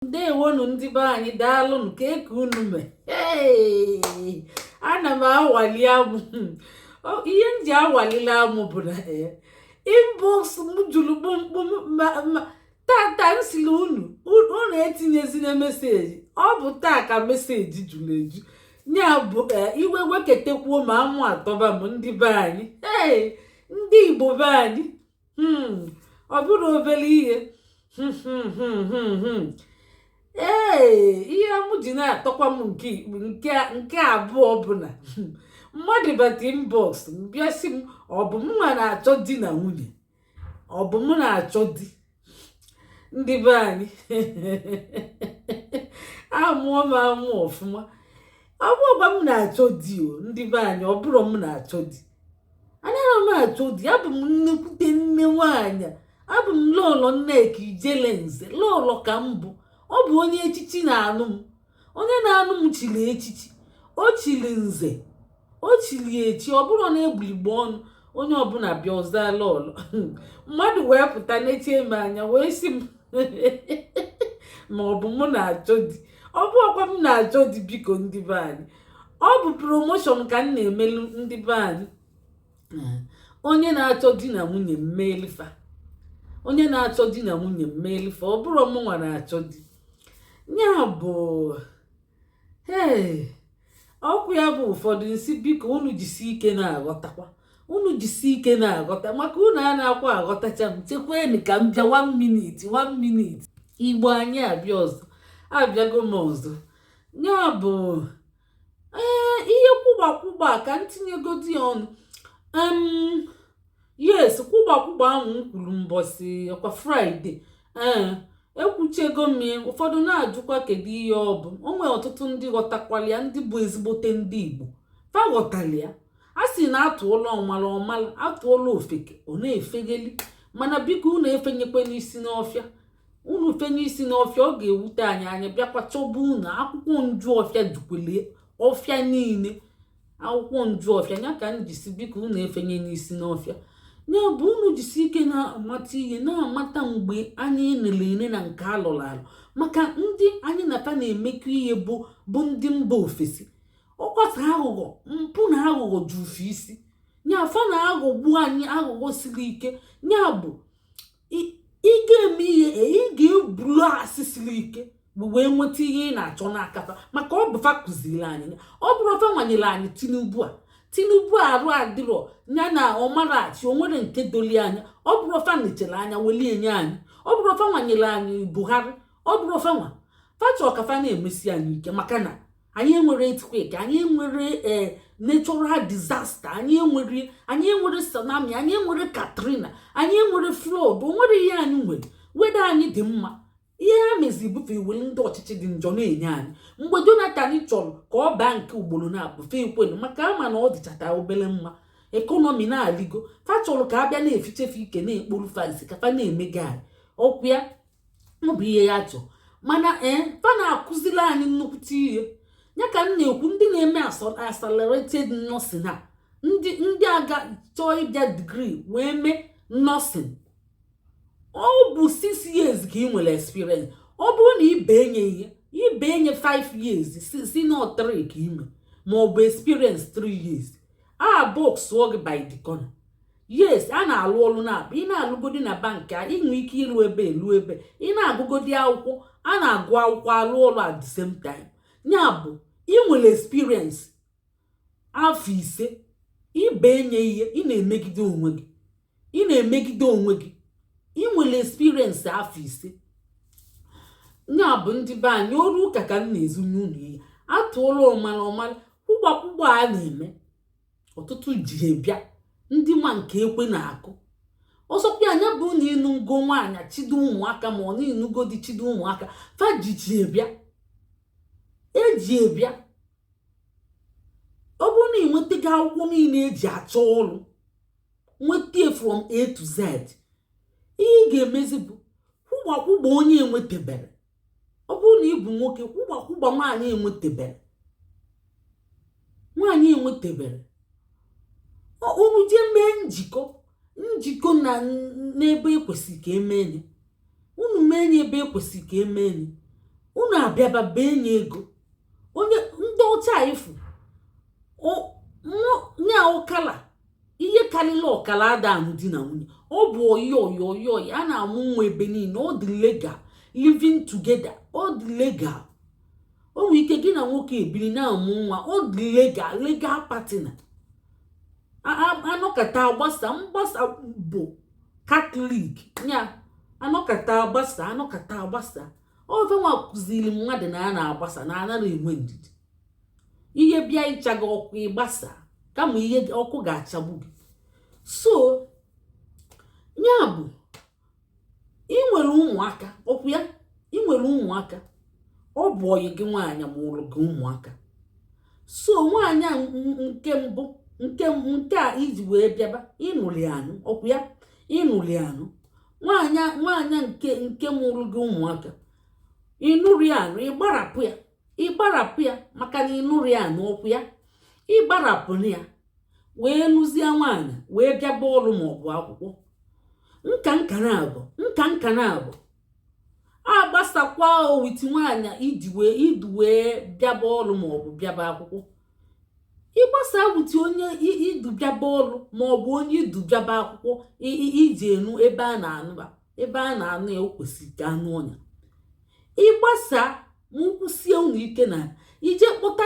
Ndewonu ndị be anyị, daalụnụ. Ka eke unu mee. Ee, ana m awali amụ. Ihe m ji awalila amụ bụ na inbox m juru kpụmkpụm. Ma tata m siri unu, unu etinyezina message. Ọ bụ taa ka message juru eju. Ya bụ, iwe weketekwuo ma amụ atọba m. Ndị be anyị, ee, ndị Igbo be anyị, ọ bụrụ obere ihe. Ee, ihe mụ ji na-atọkwa m nke abụọ bụ na mmadụ bata inbox bịa sị m, ọ bụ m nwa na-achọ di na nwunye, ọ bụ m na-achọ di. Ndị be anyị, amụọ m amụ ọfụma. Ọ bụrụkwa m na-achọ di o. Ndị be anyị, ọ bụrụ m na-achọ di, anaghị m achọ di. Abụ m nnekwute nne nwaanyị, abụ m Lọlọ Nneka Ijele Nze. Lọlọ ka m bụ. Ọ bụ onye echichi na-anụ m. Onye na-anụ m chiri echichi, o chiri nze, o chiri echi. Ọ bụrụ na egbuligbo ọnụ onye ọbụla bịa ọza lọlọ, mmadụ wee pụta n'echie m anya wee sị m ma ọ bụ mụ na-achọ di. Ọ bụ ọkwa m na-achọ di? Biko, ndị be anyị, ọ bụ promotion ka m na-emelu ndị be anyị. Onye na-achọ di na nwunye, mmelifa. Onye na-achọ di na nwunye, mmelifa. Ọ bụrụ mụnwa na-achọ di, ya bụ ee, ọkwụ ya bụ ụfọdụ nsị. Biko, unu jisi ike na-aghọtakwa, unu jisi ike na-aghọta, maka unu a na-akwa aghọtacha m. Chekweni ka m bịa. One minute, one minute. Igbo anyị, abịa ọzọ, abịago m ọzọ. Ya bụ, ee, ihe kwụgba kwụgba ka m tinyegodi ọnụ. Yes, kwụgba kwụgba ahụ m kwuru mbọsị ọkwa Friday, ee, ekwuchego m ya. Ụfọdụ na-ajụkwa kedu ihe ọ bụ. O nwere ọtụtụ ndị ghọtakwala ya, ndị bụ ezigbote ndị Igbo fa ghọtara ya. A sị na atụọla ọmala ọmala, atụọla ofeke ọ na-efegheli. Mana biko, unu efenyekwe n'isi n'ọfịa. Unu fenye isi n'ọfịa, ọ ga-ewute anyị. Anyị bịakwa chọba unu. Akwụkwọ nju ọfịa jukwele ọfịa niile, akwụkwọ nju ọfịa ya ka m jisi. Biko, unu efenye n'isi n'ọfịa. Ya bụ, unu jisi ike na-amata ihe, na-amata mgbe anyị nere ene na nke alụrụ alụ, maka ndị anyị na fa na-emekọ ihe bụ ndị mba ofesi. Ọkwasa aghụghọ, mpụ na aghụghọ jufe isi ya. Fa na-aghọgbu anyị aghụghọ siri ike. Ya bụ, ị ga-eme ihe, ị ga-ebulu asị siri ike wee nweta ihe ị na-achọ n'aka fa, maka ọ bụ fa kụziri anyị. Ọ bụrụ fa nwanyere anyị Tinubu a, Tinubu arụ adịrọ ya na ọmarachi o nwere nke doli anya. Ọ bụrụ fa nechere anya welie nye anyị. Ọ bụrụ fa nwanyere anyị Buhari. Ọ bụrụ fa nwa fa chọọ ka fa na-emesi anyị ike, maka na anyị enwere earthquake, anyị enwere ee natural disaster, anyị enwere tsunami, anyị enwere Katrina, anyị enwere flood. O nwere ihe anyị nwere. Weda anyị dị mma. Ihe ha mezi bufe iwere ndị ọchịchị dị njọ na-enye anyị. Mgbe Jonathan chọrọ ka ọ baa nke ugboro na-abụfe, ekwelu, maka ama na ọ dịchata obere mma. Economy na-aligo, fa chọrọ ka a bịa na-efichefe ike, na-ekporu fansi ka fa na-emega anyị. Ọkwụ ya, ọ bụ ihe ya chọọ. Mana ee, fa na-akụziri anyị nnukwute ihe. Ya ka m na-ekwu, ndị na-eme accelerated nursing a, ndị aga chọọ ịbịa degree wee mee nursing, ọ bụ 6 years ka ị nwere experience. Ọ bụrụ na ibe enye ihe ibe enye 5 years, si na 3 ka ime, ma ọ bụ experience 3 years, a box gị by the corner. Yes, a na-alụ ọrụ na-abụ. Ị na-alụgodi na bank a, ị nwee ike ịlụ ebe elu ebe ị na-agụgodi akwụkwọ. A na-agụ akwụkwọ, alụ ọrụ at the same time. Ya bụ, ị nwere experience afọ 5, ibe enye ihe, ị na-emegide onwe gị, ị na-emegide onwe gị. Ị nwere experience afọ 5. Ya bụ, ndị be anyị, oru ụka ka m na-ezunye unu ihe. Atụọla ọmara ọmara, kwụgba kwụgba a na-eme. Ọtụtụ ji bịa, ndị ma nke ekwe na-akụ. Ọzọkwa, anya bụ na ịnụgo nwaanyị chido ụmụaka, ma ọ na ịnụgo di chido ụmụaka, fa jichi bịa, eji ebịa. Ọ bụrụ na ị nwetaghị akwụkwọ niile eji achọ ọrụ, nweta from A to Z, ihe ị ga-emezi bụ kwụgba kwụgba onye enwetebere. Ọ bụrụ na ị bụ nwoke, kwụgba kwụgba nwaanyị enwetebere, nwaanyị enwetebere. Unu jee mee njikọ, njikọ na n'ebe ekwesịrị ka emee ya. Unu mee ya ebe ekwesịrị ka emee ya. Unu abịaba bee nye ego onye ndị ọcha ifu nya ọkala ihe karịrị ọkala ada anụ di na nwunye. Ọ bụ oyi oyi oyi oyi a na-amụ nwa ebe niile. Ọ dị legal, living together, ọ dị legal. O nwere ike gị na nwoke ebiri na-amụ nwa, ọ dị legal, legal partner. Anọkata agbasa. Mgbasa bụ Catholic ya, anọkata agbasa, anọkata agbasa. Ofe nwa kụziri mmadụ na a na-agbasa na anaghị enwe ndidi. Ihe bịa ịcha gị ọkụ, ịgbasa kama ihe ọkụ ga-achagbu gị. So ya bụ, ị nwere ụmụaka, ọkwụ ya, ị nwere ụmụaka. Ọ bụ ọyị gị nwaanyị mụrụ gị ụmụaka. So nwaanyị a nke mbụ, nke a iji wee bịaba, ịnụli anụ, ọkwụ ya, ịnụli anụ nwaanyị nke mụrụ gị ụmụaka. Ịnụrụ ya anụ, ịgbarapụ ya, ịgbarapụ ya, maka na ịnụrụ ya anụ, ọkwụ ya, ịgbarapụ ya wee nụzie nwaanyị, wee bịaba ọrụ maọbụ akwụkwọ. Nka nka na-abụ nka nka na-abụ agbasakwa owiti nwaanyị iji wee idu wee bịaba ọrụ maọbụ bịaba akwụkwọ. Ịgbasa with onye idu bịaba ọrụ maọbụ onye idu bịaba akwụkwọ, iji enu ebe a na-anụ, ebe a na-anụ ya, o kwesịrị ka anụ ọnya. Ịgbasa ma ụkwụ sie unu ike na ije kpọta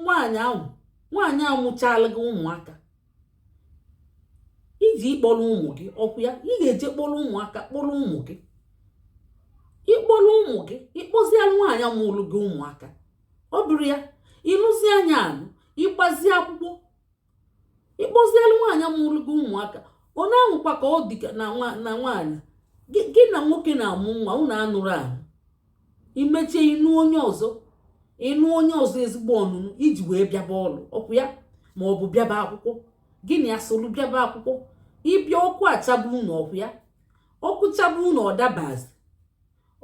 nwaanyị ahụ, nwaanyị ahụ mụchala gị ụmụaka, iji ịkpọrọ ụmụ gị, ọkwụ ya, ị ga-eje kpọrọ ụmụaka, kpọrọ ụmụ gị, ịkpọrọ ụmụ gị, ịkpọzie nwaanyị mụrụ gị ụmụaka. Ọ bụrụ ya, ịnụzi anya anụ, ịgbazi akwụkwọ, ịkpọzielu nwaanyị mụrụ gị ụmụaka. Onye ahụkwa ka ọ dị na nwaanyị gị na nwoke na-amụ nwa, unu anụrụ anụ, imechie ịnụ onye ọzọ, ịnụ onye ọzọ ezigbo ọnụnụ iji wee bịaba ọrụ, ọkwụ ya, ma ọ bụ bịaba akwụkwọ. Gị na ya solu bịaba akwụkwọ, ịbịa, ọkụ achagbu unu, ọkwụ ya, ọkụ chagbu unu. Ọdabazi,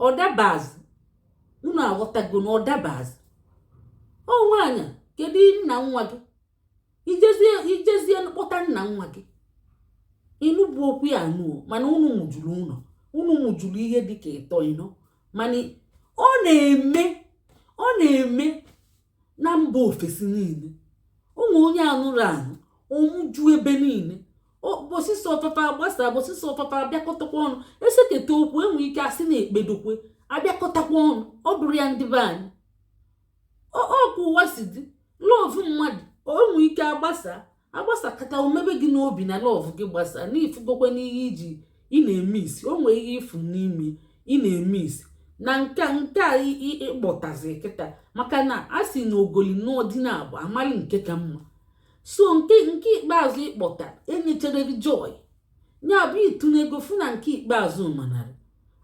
ọdabazi, unu aghọtago na ọdabazi. Ọ nwaanyị, kedu nna nwa gị? Ijezie, ijezie kpọta nna nwa gị. Ịnụ bụ okwu ya anụ, mana unu mụjuru ụlọ, unu mụjuru ihe dịka ịtọ ịnọ. Mana ọ na-eme, ọ na-eme na mba ofesi niile. Ụmụ onye anụrụ anụ ọmụju ebe niile. Bosisi ọfafa agbasa, bosisi ọfafa abịakọtakwa ọnụ, eseketa okwu, enwe ike asị na ekpedokwe, abịakọtakwa ọnụ. Ọ bụrụ ya, ndị be anyị, ọkụ ụwa si dị, love mmadụ o nwee ike agbasa, agbasakata, omebe gị n'obi na love gị gbasa na ifugokwe n'ihe iji ị na-eme isi. O nwee ihe ifu n'ime ị na-eme isi na nke a ịkpọtazi kịta, maka na a sị na ogoli n'ọdịna abụ amali nke ka mma. So nke ikpeazụ ịkpọta enyechere gị joy, ya bụ ịtụnego fụ na nke ikpeazụ manarị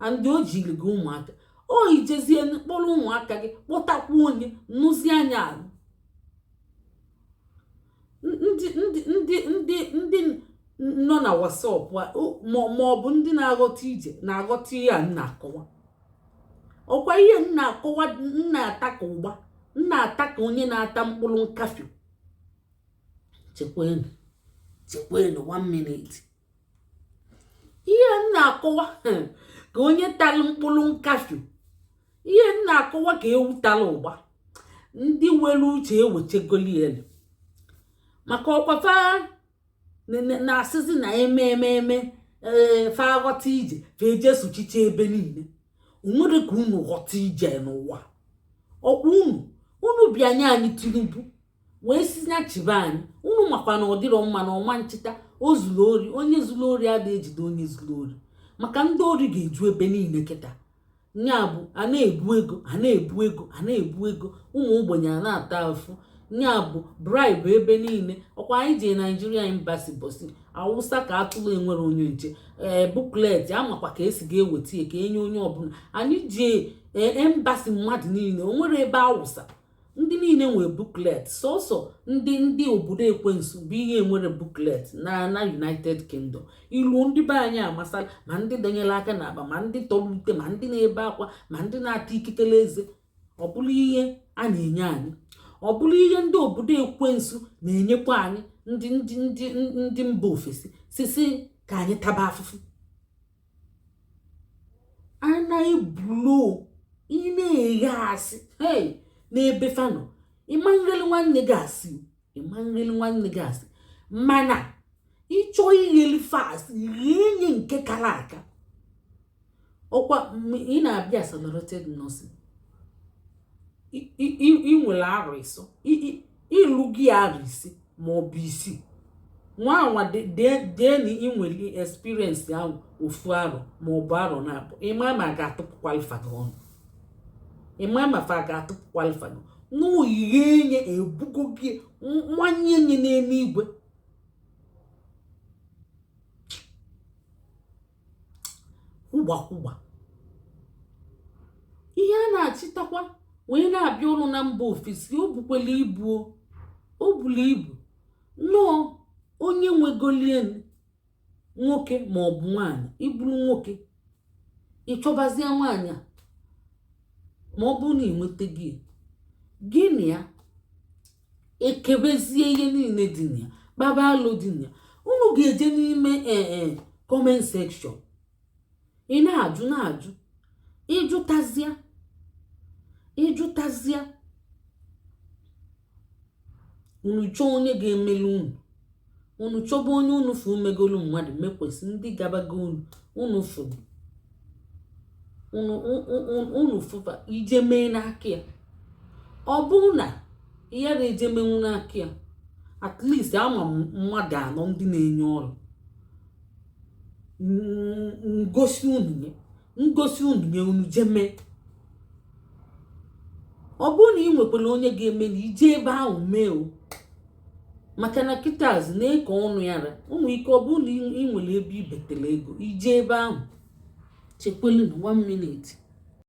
and o jiri gị ụmụaka. O ijezie kpọrọ ụmụaka gị, kpọtakwa onye nụzi anya alụ. Ndị nọ na WhatsApp ma ọ bụ ndị na-aghọta ije na-aghọta ihe a m na-akọwa. Ọkwa ihe m na-akọwa, m na-ata ka ụgba, m na-ata ka onye na-ata mkpụrụ nkafio. Chekwenụ, chekwenụ one minute. Ihe m na-akọwa ka onye tara mkpụrụ nkafio, ihe m na-akọwa ka ewu tara ụgba. Ndị nwere uche ewechegoli elu maka ọkwafa na-asịzi na eme eme eme, ee, fa ghọta ije, fa eje sụchicha ebe niile. Onwere ka unu ghọta ije n'ụwa? Ọkwa unu bịa nye anyị Tinubu wee si na chibe anyị. Unu makwa na ọ dịrọ mma na ọma nchịta. O zuru ori, onye zuru ori adịghị ejide onye zuru ori, maka ndị ori ga-eju ebe niile kịta. Nya bụ, a na-ebu ego, a na-ebu ego, a na-ebu ego, ụmụ ogbenye a na-ata afụ. Nya bụ bribe ebe niile. Ọkwa anyị jee Naijiria embassy bosi awụsa ka atụrụ enwere onye nche, ee, booklet amakwa ka esi ga-eweta ya ka enye onye ọbụla. Anyị jee embassy, mmadụ niile o nwere ebe awụsa, ndị niile nwere booklet. Sọsọ ndị obodo ekwensu bụ ihe nwere booklet na United Kingdom. Ilu ndị be anyị amasala, ma ndị dọnyere aka n'akpa, ma ndị tọrọ ute, ma ndị na-ebe akwa, ma ndị na-ata ikikere eze. Ọ bụrụ ihe a na-enye anyị, ọ bụrụ ihe ndị obodo ekwensu na-enyekwa anyị, ndị mba ofesi sisi ka anyị taba afụfụ. Anaghị blow Ị na-eghe asị, hei, n'ebe fa nọ, ịma nrelu nwanne gị asị, ịma nrelu nwanne gị asị. Mana ịchọ igheli fa asị, ghee nye nke kara aka. Ọkwa ị na-abịa accelerated nursing, ị nwere arọ ịsọ, ịlụ gị arọ 5 ma ọ bụ 6, nwa anwa dee na ị nwere experience ahụ ofu arọ ma ọ bụ arọ 2, ịma ma ga-atụpụkwalụ fa gị ọnụ, ịma ma fa ga-atụpụkwalụ fa gị n'oyighe nye ebugo gị nwanye nye n'eluigwe. Kwụgba kwụgba ihe a na-achịtakwa wee na-abịa ọrụ na mba ofesi. O bukwala ibu, o bulu ibu nnọọ. Onye nwegolie nwoke ma ọ bụ nwaanyị, ịbụrụ nwoke, ịchọbazie nwaanyị a, ma ọ bụrụ na ị nweta gị, gị na ya ekebezie ihe niile dị na ya, kpaba alụ dị na ya. Unu ga-eje n'ime ee comment section, ị na-ajụ na-ajụ, ịjụtazịa ịjụtazịa, unu chọọ onye ga-emelu unu, unu chọba onye unu fụ megolu mmadụ, mekwesị ndị gabago unu, unu fụrụ unu fụfa ije mee n'aka ya. Ọ bụrụ na ihe na-eje menwu n'aka ya, at least ama m mmadụ anọ ndị na-enye ọrụ. Ngosi unu nye, ngosi unu nye, unu jee mee. Ọ bụrụ na ị nwekwara onye ga-eme na ije ebe ahụ mee o, maka na kịtazi na-eke ọnụ ya ra ụmụ ike. Ọ bụrụ na ị nwere ebe i betere ego, ije ebe ahụ. Chekwelu na 1 minute.